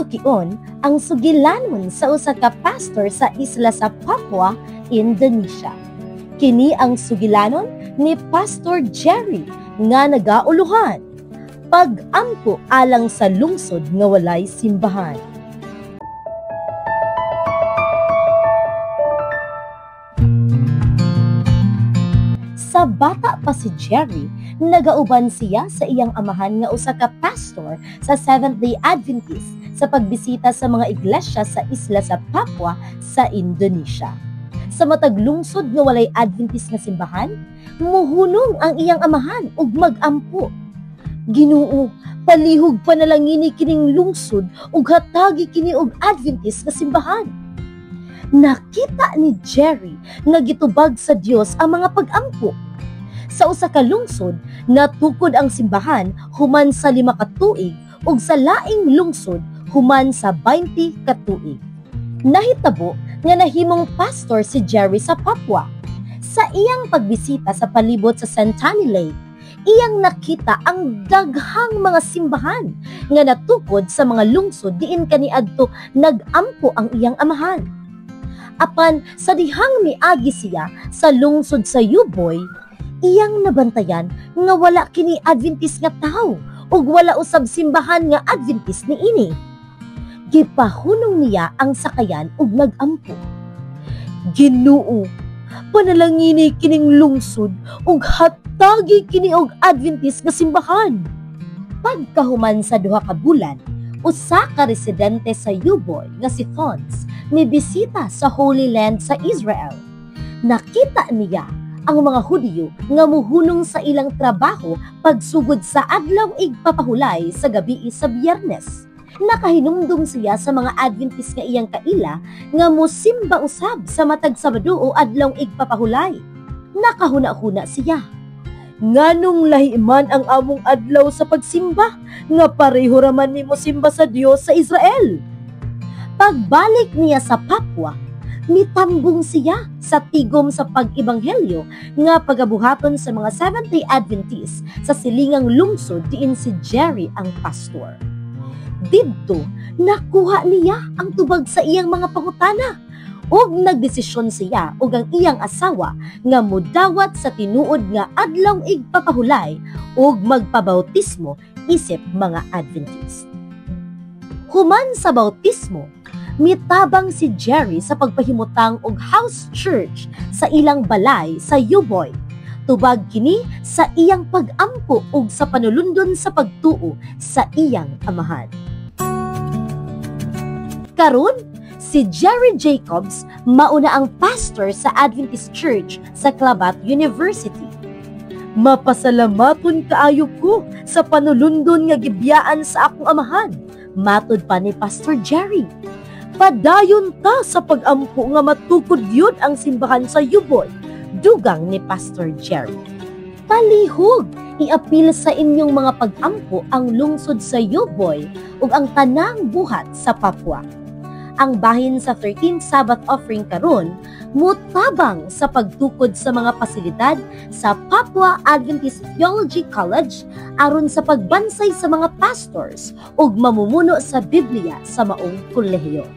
Tukion ang sugilanon sa usa ka pastor sa isla sa Papua, Indonesia. Kini ang sugilanon ni Pastor Jerry nga nagauluhan, "Pag-ampo alang sa lungsod nga walay simbahan." Sa bata pa si Jerry, nagauban siya sa iyang amahan nga usa ka pastor sa Seventh-day Adventist sa pagbisita sa mga iglesia sa isla sa Papua sa Indonesia. Sa matag lungsod nga walay Adventist nga simbahan, muhunong ang iyang amahan ug mag-ampo. "Ginoo, palihog panalangini kining lungsod ug hatagi kini og Adventist nga simbahan." Nakita ni Jerry nga gitubag sa Dios ang mga pag-ampo. Sa usa ka lungsod, natukod ang simbahan human sa 5 ka tuig ug sa laing lungsod human sa 20 ka tuig. Nahitabo nga nahimong pastor si Jerry sa Papua. Sa iyang pagbisita sa palibot sa Sentani Lake, iyang nakita ang daghang mga simbahan nga natukod sa mga lungsod diin kaniadto nag-ampo ang iyang amahan. Apan sa dihang miagi siya sa lungsod sa Yuboy, iyang nabantayan nga wala kini Adventist nga tawo ug wala usab simbahan nga Adventist niini. Gipahunong niya ang sakayan ug nag-ampo. "Ginoo, panalangini kining lungsod ug hatagi kini og Adventist nga simbahan." Pagkahuman sa 2 ka bulan, usa ka residente sa Yuboy nga si Thons mibisita sa Holy Land sa Israel. Nakita niya ang mga Hudyo nga muhunong sa ilang trabaho pagsugod sa adlaw igpapahulay sa gabi sa Biyernes. Nakahinumdum siya sa mga Adventist nga iyang kaila nga mosimba usab sa matag Sabado o adlaw igpapahulay. Nakahuna-huna siya. "Nganong lahi man ang among adlaw sa pagsimba nga pareho ra man mi mosimba sa Dios sa Israel?" Pagbalik niya sa Papua, mitambong siya sa tigom sa pag-ebanghelyo nga pagabuhaton sa mga Seventh-day Adventist sa silingang lungsod diin si Jerry ang pastor. Didto, nakuha niya ang tubag sa iyang mga pangutana ug nagdesisyon siya ug ang iyang asawa nga mudawat sa tinuod nga adlaw igpapahulay ug magpabautismo isip mga Adventist. Human sa bautismo, mitabang si Jerry sa pagpahimutang og house church sa ilang balay sa Yuboy. Tubag kini sa iyang pag-ampo ug sa panulundon sa pagtuo sa iyang amahan. Karon, si Jerry Jacobs mauna ang pastor sa Adventist Church sa Klabat University. "Mapasalamaton kaayo ko sa panulundon nga gibiyaan sa akong amahan," matud pa ni Pastor Jerry. "Padayon ta sa pag-ampo nga matukod yun ang simbahan sa Yuboy," dugang ni Pastor Jerry. Palihog, iapil sa inyong mga pag-ampo ang lungsod sa Yuboy ug ang tanang buhat sa Papua. Ang bahin sa 13th Sabbath offering karon mutabang sa pagtukod sa mga pasilidad sa Papua Adventist Theology College aron sa pagbansay sa mga pastors ug mamumuno sa Biblia sa maong kolehiyo.